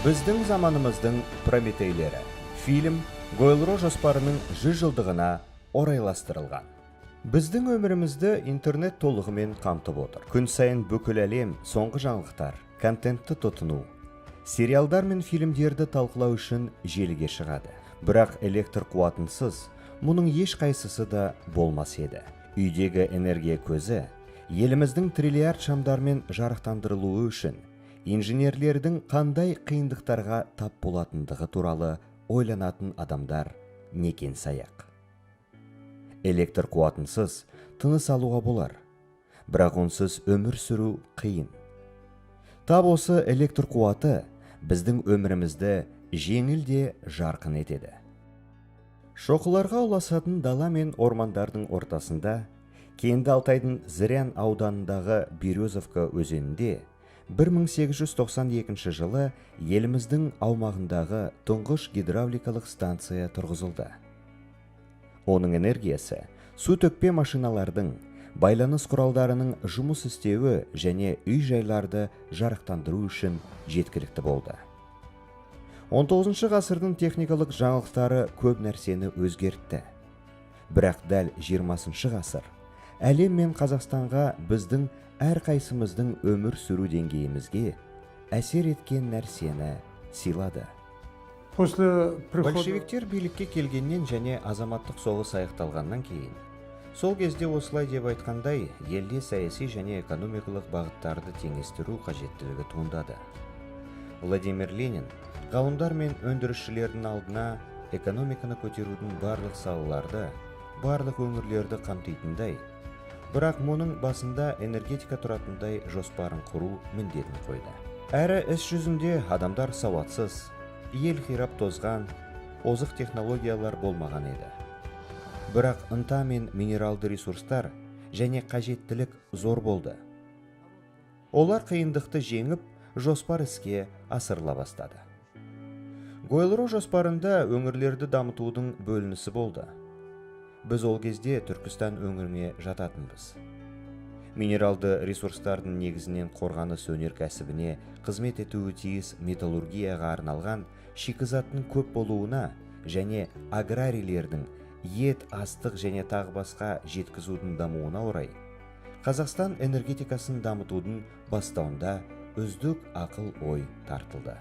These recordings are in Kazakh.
Біздің заманымыздың Прометейлері. Фильм ГОЭЛРО жоспарының 100 жылдығына орайластырылған. Біздің өмірімізді интернет толығымен қамтып отыр. Күн сайын бүкіл әлем соңғы жаңалықтар, контентті тұтыну, сериалдар мен фильмдерді талқылау үшін желіге шығады. Бірақ электр қуатынсыз мұның ешқайсысы да болмас еді. Үйдегі энергия көзі еліміздің триллиард шамдармен жарықтандырылуы үшін инженерлердің қандай қиындықтарға тап болатындығы туралы ойланатын адамдар некен саяқ. Электр қуатынсыз тыныс алуға болар, бірақ онсыз өмір сүру қиын. Тап осы электр қуаты біздің өмірімізді жеңіл де жарқын етеді. Шоқыларға ұласатын дала мен ормандардың ортасында, Кенді Алтайдың Зырян ауданындағы Березовка өзенінде 1892 жылы еліміздің аумағындағы тұңғыш гидравликалық станция тұрғызылды. Оның энергиясы су төкпе машиналардың, байланыс құралдарының жұмыс істеуі және үй жайларды жарықтандыру үшін жеткілікті болды. 19 ғасырдың техникалық жаңалықтары көп нәрсені өзгертті. Бірақ дәл 20 ғасыр әлем мен Қазақстанға, біздің әрқайсымыздың өмір сүру деңгейімізге әсер еткен нәрсені сыйлады. После прихода Большевиктер билікке келгеннен және азаматтық соғыс аяқталғаннан кейін, сол кезде осылай деп айтқандай, елде саяси және экономикалық бағыттарды теңестіру қажеттілігі туындады. Владимир Ленин ғалымдар мен өндірісшілердің алдына экономиканы көтерудің барлық салаларды, барлық өңірлерді қамтитындай, бірақ мұның басында энергетика тұратындай жоспарын құру міндетін қойды. Әрі іс жүзінде адамдар сауатсыз, ел қирап тозған, озық технологиялар болмаған еді. Бірақ ынта мен минералды ресурстар және қажеттілік зор болды. Олар қиындықты жеңіп, жоспар іске асырыла бастады. ГОЭЛРО жоспарында өңірлерді дамытудың бөлінісі болды. Біз ол кезде Түркістан өңіріне жататынбыз. Минералды ресурстардың негізінен қорғаныс өнеркәсібіне қызмет етуі тиіс металлургияға арналған шикізаттың көп болуына және аграрийлердің ет, астық және тағы басқа жеткізудің дамуына орай, Қазақстан энергетикасын дамытудың бастауында үздік ақыл ой тартылды.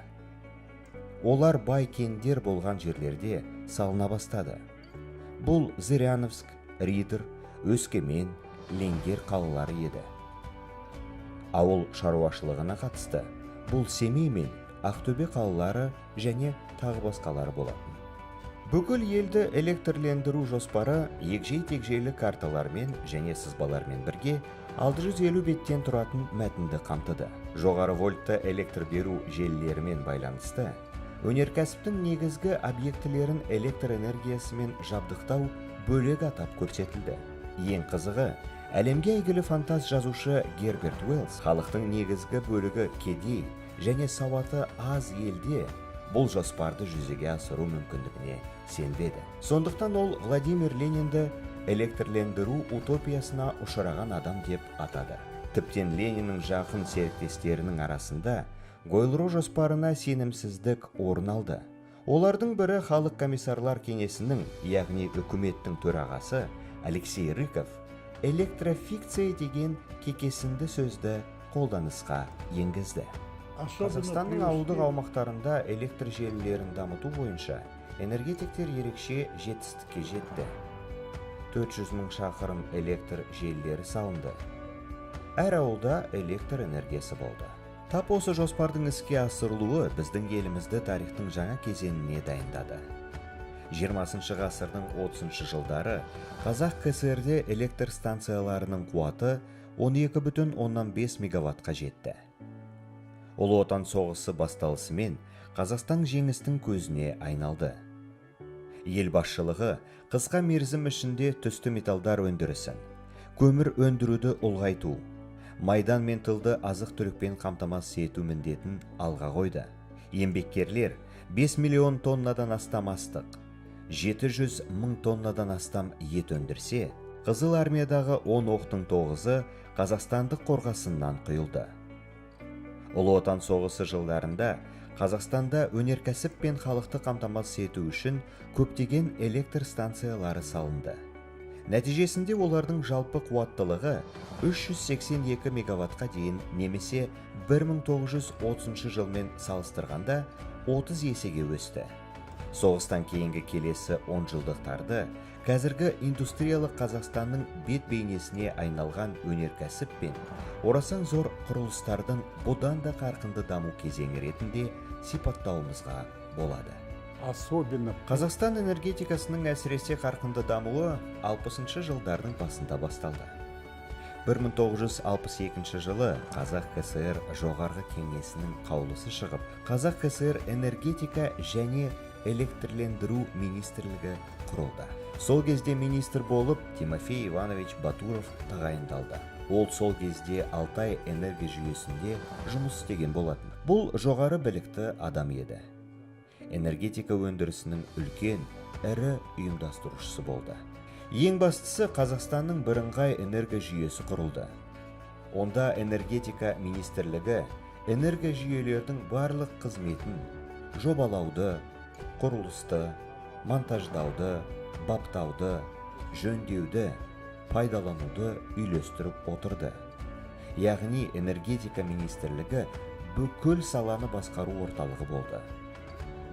Олар бай кендер болған жерлерде салына бастады. Бұл Зыряновск, Риддер, Өскемен, Ленгер қалалары еді. Ауыл шаруашылығына қатысты бұл Семей мен Ақтөбе қалалары және тағы басқалары болатын. Бүкіл елді электрлендіру жоспары егжей тегжейлі карталармен және сызбалармен бірге 650 беттен тұратын мәтінді қамтыды. Жоғары вольтты электр беру желілерімен байланысты өнеркәсіптің негізгі объектілерін электр энергиясымен жабдықтау бөлек атап көрсетілді. Ең қызығы, әлемге әйгілі фантаст жазушы Герберт Уэллс халықтың негізгі бөлігі кедей және сауаты аз елде бұл жоспарды жүзеге асыру мүмкіндігіне сенбеді. Сондықтан ол Владимир Ленинді электрлендіру утопиясына ұшыраған адам деп атады. Тіптен Лениннің жақын серіктестерінің арасында ГОЭЛРО жоспарына сенімсіздік орын алды. Олардың бірі Халық комиссарлар кеңесінің, яғни үкіметтің төрағасы Алексей Рыков электрофикация деген кекесінді сөзді қолданысқа енгізді. Қазақстанның ауылдық аумақтарында электр желілерін дамыту бойынша энергетиктер ерекше жетістікке жетті. 400 мың шақырым электр желілері салынды. Әр ауылда электр энергиясы болды. Тап осы жоспардың іске асырылуы біздің елімізді тарихтың жаңа кезеңіне дайындады. 20 ғасырдың 30 жылдары Қазақ КСРде электр станцияларының қуаты 12,5 мегаваттқа жетті. Ұлы Отан соғысы басталысымен Қазақстан жеңістің көзіне айналды. Ел басшылығы қысқа мерзім ішінде түсті металдар өндірісін, көмір өндіруді ұлғайту, майдан мен тылды азық-түлікпен қамтамасыз ету міндетін алға қойды. Еңбеккерлер 5 миллион тоннадан астам астық, 700 мың тоннадан астам ет өндірсе, Қызыл армиядағы 10 оқтың 9-ы қазақстандық қорғасыннан құйылды. Ұлы Отан соғысы жылдарында Қазақстанда өнеркәсіп пен халықты қамтамасыз ету үшін көптеген электр станциялары салынды. Нәтижесінде олардың жалпы қуаттылығы 382 мегаваттқа дейін немесе 1930 жылмен салыстырғанда 30 есеге өсті. Соғыстан кейінгі келесі 10 жылдықтарды қазіргі индустриялық Қазақстанның бет бейнесіне айналған өнеркәсіп пен орасан зор құрылыстардың бұдан да қарқынды даму кезеңі ретінде сипаттауымызға болады. Особенно Қазақстан энергетикасының әсіресе қарқынды дамуы 60 жылдардың басында басталды. 1962 жылы Қазақ КСР Жоғарғы Кеңесінің қаулысы шығып, Қазақ КСР энергетика және электрлендіру министрлігі құрылды. Сол кезде министр болып Тимофей Иванович Батуров тағайындалды. Ол сол кезде Алтай энергожүйесінде жұмыс істеген болатын. Бұл жоғары білікті адам еді. Энергетика өндірісінің үлкен, ірі ұйымдастырушысы болды. Ең бастысы, Қазақстанның бірыңғай энергожүйесі құрылды. Онда энергетика министрлігі энергожүйелердің барлық қызметін жобалауды, құрылысты, монтаждауды, баптауды, жөндеуді, пайдалануды үйлестіріп отырды. Яғни энергетика министрлігі бүкіл саланы басқару орталығы болды.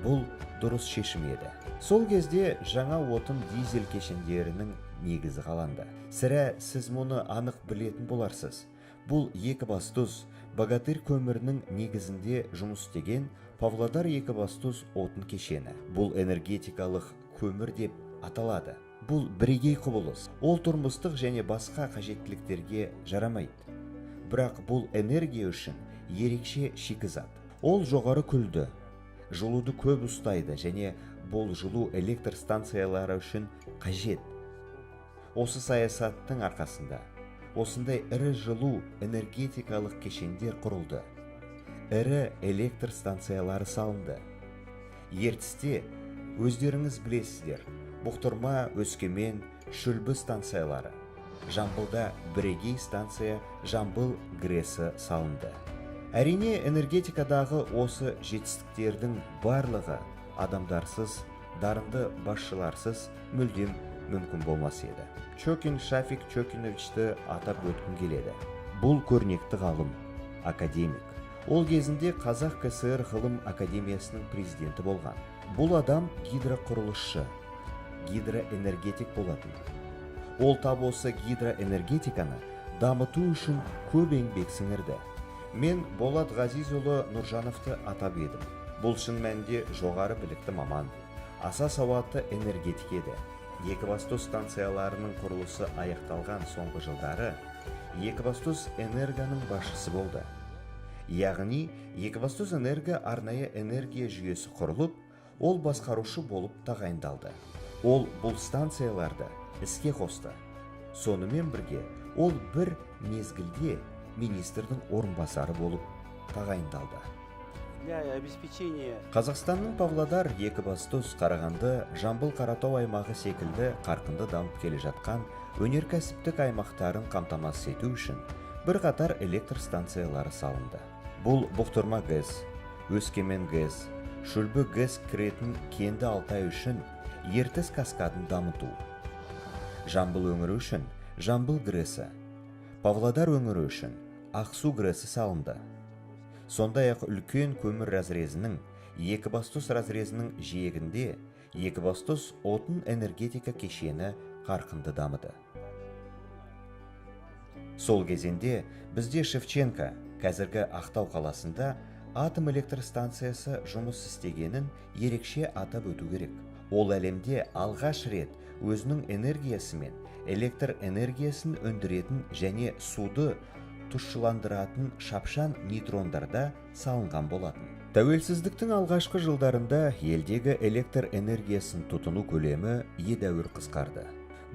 Бұл дұрыс шешім еді. Сол кезде жаңа отын дизель кешендерінің негізі қаланды. Сірә, сіз мұны анық білетін боларсыз. Бұл Екібастұз Богатырь көмірінің негізінде жұмыс істеген Павлодар Екібастұз отын кешені. Бұл энергетикалық көмір деп аталады. Бұл бірегей құбылыс. Ол тұрмыстық және басқа қажеттіліктерге жарамайды. Бірақ бұл энергия үшін ерекше шикізат. Ол жоғары күлді, жылуды көп ұстайды және бұл жылу электр станциялары үшін қажет. Осы саясаттың арқасында осындай ірі жылу энергетикалық кешендер құрылды. Ірі электр станциялары салынды. Ертісте, өздеріңіз білесіздер, Бұқтырма, Өскемен, Шүлбі станциялары, Жамбылда бірегей станция Жамбыл ГРЭСі салынды. Әрине, энергетикадағы осы жетістіктердің барлығы адамдарсыз, дарынды басшыларсыз мүлдем мүмкін болмас еді. Чокин Шафик Чокиновичті атап өткім келеді. Бұл көрнекті ғалым, академик. Ол кезінде Қазақ КСР ғылым академиясының президенті болған. Бұл адам гидроқұрылысшы, гидроэнергетик болатын. Ол тап осы гидроэнергетиканы дамыту үшін көп еңбек сіңірді. Мен Болат Ғазизұлы Нұржановты атап едім. Бұл шын мәнінде жоғары білікті маман, аса сауатты энергетик еді. Екібастұз станцияларының құрылысы аяқталған соңғы жылдары Екібастұз энергоның басшысы болды. Яғни Екібастұз энерго арнайы энергия жүйесі құрылып, ол басқарушы болып тағайындалды. Ол бұл станцияларды іске қосты. Сонымен бірге ол бір мезгілде министрдің орынбасары болып тағайындалды. Для обеспечения Қазақстанның Павлодар, Екібастұз, Қарағанды, Жамбыл, Қаратау аймағы секілді қарқынды дамып келе жатқан өнеркәсіптік аймақтарын қамтамасыз ету үшін бірқатар электр станциялары салынды. Бұл Бұқтырма ГЭС, Өскемен ГЭС, Шүлбі ГЭС кіретін кенді Алтай үшін Ертіс каскадын дамыту. Жамбыл өңірі үшін Жамбыл ГРЭСі, Павлодар өңірі үшін Ақсу ГРЭСі салынды. Сондай-ақ үлкен көмір разрезінің, Екібастұз разрезінің жиегінде Екібастұз отын энергетика кешені қарқынды дамыды. Сол кезеңде бізде Шевченко, қазіргі Ақтау қаласында атом электр станциясы жұмыс істегенін ерекше атап өту керек. Ол әлемде алғаш рет өзінің энергиясымен электр энергиясын өндіретін және суды тұщыландыратын шапшан нейтрондарда салынған болатын. Тәуелсіздіктің алғашқы жылдарында елдегі электр энергиясын тұтыну көлемі едәуір қысқарды.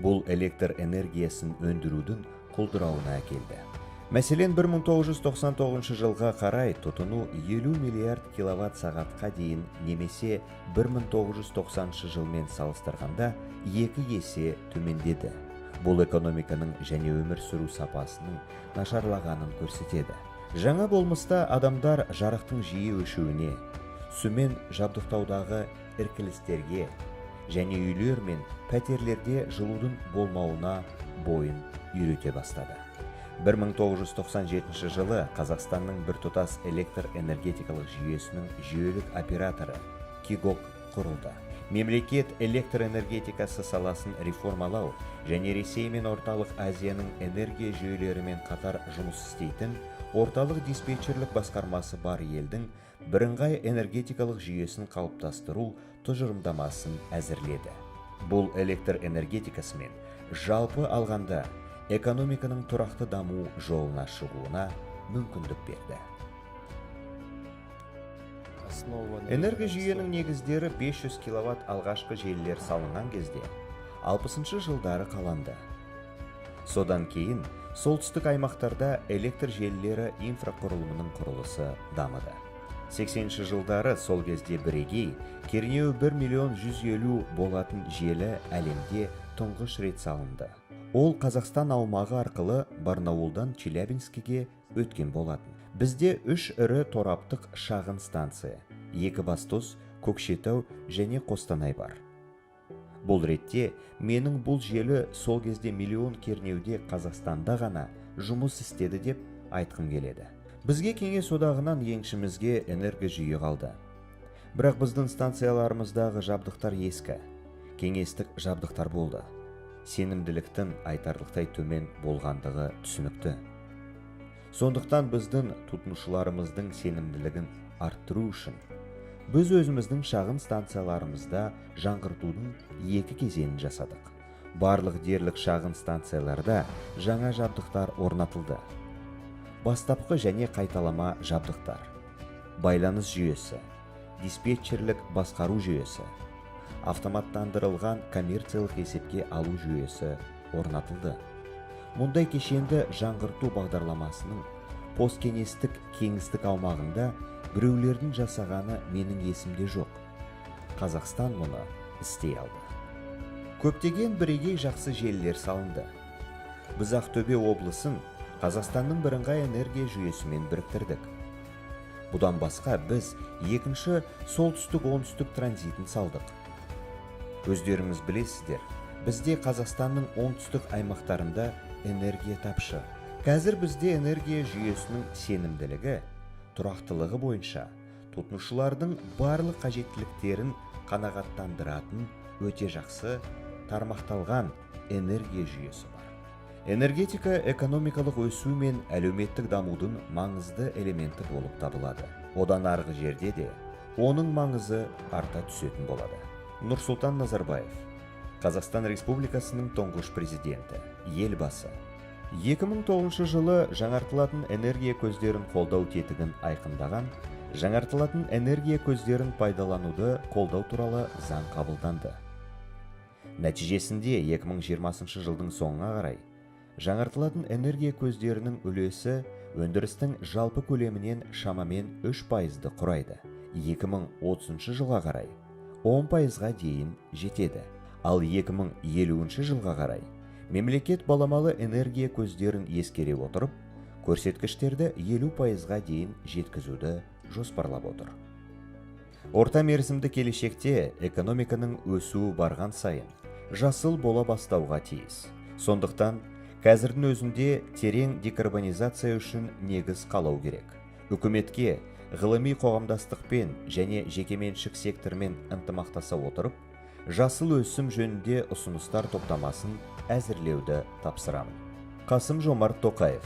Бұл электр энергиясын өндірудің құлдырауына әкелді. Мәселен, 1999 жылға қарай тұтыну 50 миллиард киловатт сағатқа дейін немесе 1990 жылмен салыстырғанда 2 есе төмендеді. Бұл экономиканың және өмір сүру сапасының нашарлағанын көрсетеді. Жаңа болмыста адамдар жарықтың жиі өшуіне, Сумен жабдықтаудағы іркілістерге және үйлер мен пәтерлерде жылудың болмауына бойын үйрете бастады. 1997 жылы Қазақстанның біртұтас электр энергетикалық жүйесінің жүйелік операторы КЕГОК құрылды. Мемлекет электр энергетикасы саласын реформалау және Ресей мен Орталық Азияның энергия жүйелерімен қатар жұмыс істейтін орталық диспетчерлік басқармасы бар елдің бірыңғай энергетикалық жүйесін қалыптастыру тұжырымдамасын әзірледі. Бұл электр энергетикасы мен жалпы алғанда экономиканың тұрақты даму жолына шығуына мүмкіндік берді. Основа Энергожүйенің негіздері 500 киловатт алғашқы желілер салынған кезде 60 жылдары қаланды. Содан кейін солтүстік аймақтарда электр желілері инфрақұрылымының құрылысы дамыды. 80 жылдары сол кезде бірегей кернеуі 1 миллион 150 болатын желі әлемде тұңғыш рет салынды. Ол Қазақстан аумағы арқылы Барнаулдан Челябинскіге өткен болатын. Бізде үш ірі тораптық шағын станция: Екібастұз, Көкшетау және Қостанай бар. Бұл ретте менің бұл желі сол кезде миллион кернеуде Қазақстанда ғана жұмыс істеді деп айтқым келеді. Бізге Кеңес Одағынан еншімізге энергожүйе қалды. Бірақ біздің станцияларымыздағы жабдықтар ескі, кеңестік жабдықтар болды. Сенімділіктің айтарлықтай төмен болғандығы түсінікті. Сондықтан біздің тұтынушыларымыздың сенімділігін арттыру үшін біз өзіміздің шағын станцияларымызда жаңғыртудың екі кезеңін жасадық. Барлық дерлік шағын станцияларда жаңа жабдықтар орнатылды. Бастапқы және қайталама жабдықтар, байланыс жүйесі, диспетчерлік басқару жүйесі, автоматтандырылған коммерциялық есепке алу жүйесі орнатылды. Мұндай кешенді жаңғырту бағдарламасының посткеңестік кеңістік аумағында біреулердің жасағаны менің есімде жоқ. Қазақстан мұны істей алды. Көптеген бірегей жақсы желілер салынды. Біз Ақтөбе облысын Қазақстанның бірыңғай энергия жүйесімен біріктірдік. Бұдан басқа біз екінші солтүстік-оңтүстік транзитін салдық. Өздеріңіз білесіздер, бізде Қазақстанның оңтүстік аймақтарында энергия тапшы. Қазір бізде энергия жүйесінің сенімділігі, тұрақтылығы бойынша тұтынушылардың барлық қажеттіліктерін қанағаттандыратын өте жақсы тармақталған энергия жүйесі бар. Энергетика экономикалық өсу мен әлеуметтік дамудың маңызды элементі болып табылады. Одан арғы жерде де оның маңызы арта түсетін болады. Нұрсұлтан Назарбаев, Қазақстан Республикасының тұңғыш президенті, Елбасы. 2009 жылы жаңартылатын энергия көздерін қолдау тетігін айқындаған жаңартылатын энергия көздерін пайдалануды қолдау туралы заң қабылданды. Нәтижесінде 2020 жылдың соңына қарай жаңартылатын энергия көздерінің үлесі өндірістің жалпы көлемінен шамамен 3%-ды құрайды. 2030 жылға қарай 10%-ға дейін жетеді. Ал 2050 жылға қарай мемлекет баламалы энергия көздерін ескере отырып, көрсеткіштерді 50%-ға дейін жеткізуді жоспарлап отыр. Орта мерзімді келешекте экономиканың өсуі барған сайын жасыл бола бастауға тиіс. Сондықтан қазірдің өзінде терең декарбонизация үшін негіз қалау керек. Үкіметке ғылыми қоғамдастықпен және жекеменшік сектормен ынтымақтаса отырып, жасыл өсім жөнінде ұсыныстар топтамасын әзірлеуді тапсырамын. Қасым Жомарт Тоқаев,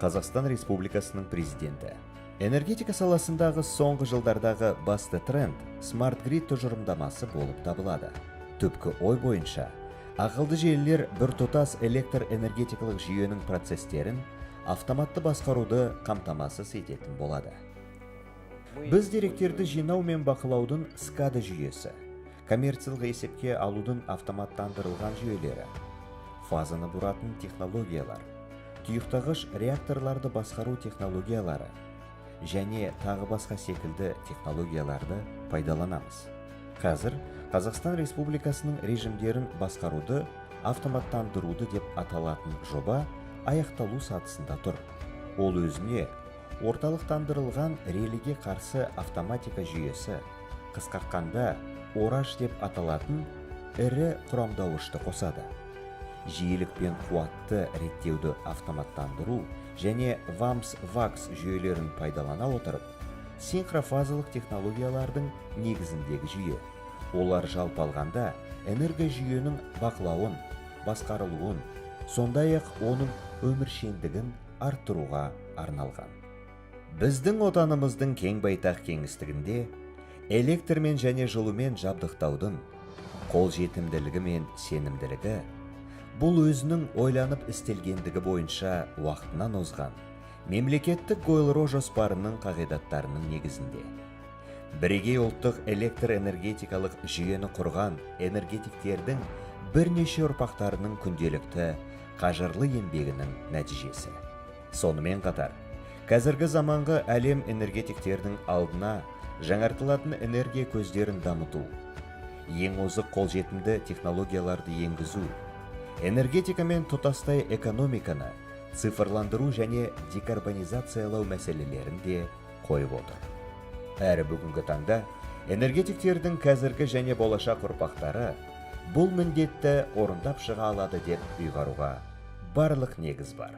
Қазақстан Республикасының президенті. Энергетика саласындағы соңғы жылдардағы басты тренд Smart Grid тұжырымдамасы болып табылады. Түпкі ой бойынша, ақылды желілер біртұтас электр энергетикалық жүйенің процестерін автоматты басқаруды қамтамасыз ететін болады. Біз деректерді жинау мен бақылаудың SCADA жүйесі, коммерциялық есепке алудың автоматтандырылған жүйелері, фазаны бұратын технологиялар, тұйықтағыш реакторларды басқару технологиялары және тағы басқа секілді технологияларды пайдаланамыз. Қазір Қазақстан Республикасының режимдерін басқаруды автоматтандыруды деп аталатын жоба аяқталу сатысында тұр. Ол өзіне Орталықтандырылған релеге қарсы автоматика жүйесі, қысқартқанда ОРАЖ деп аталатын ірі құрамдауышты қосады. Жиілік пен қуатты реттеуді автоматтандыру және ВАМС ВАКС жүйелерін пайдалана отырып, синхрофазалық технологиялардың негізіндегі жүйе. Олар жалпы алғанда энергожүйенің бақылауын, басқарылуын, сондай-ақ оның өміршеңдігін арттыруға арналған. Біздің отанымыздың кең байтақ кеңістігінде электрмен және жылумен жабдықтаудың қолжетімділігі мен сенімділігі бұл өзінің ойланып істелгендігі бойынша уақытынан озған мемлекеттік ГОЭЛРО жоспарының қағидаттарының негізінде бірегей ұлттық электр энергетикалық жүйені құрған энергетиктердің бірнеше ұрпақтарының күнделікті қажырлы еңбегінің нәтижесі. Сонымен қатар, қазіргі заманғы әлем энергетиктердің алдына жаңартылатын энергия көздерін дамыту, ең озық қолжетімді технологияларды енгізу, энергетика мен тұтастай экономиканы цифрландыру және декарбонизациялау мәселелерін де қойып отыр. Әрі бүгінгі таңда энергетиктердің қазіргі және болашақ ұрпақтары бұл міндетті орындап шыға алады деп ұйғаруға барлық негіз бар.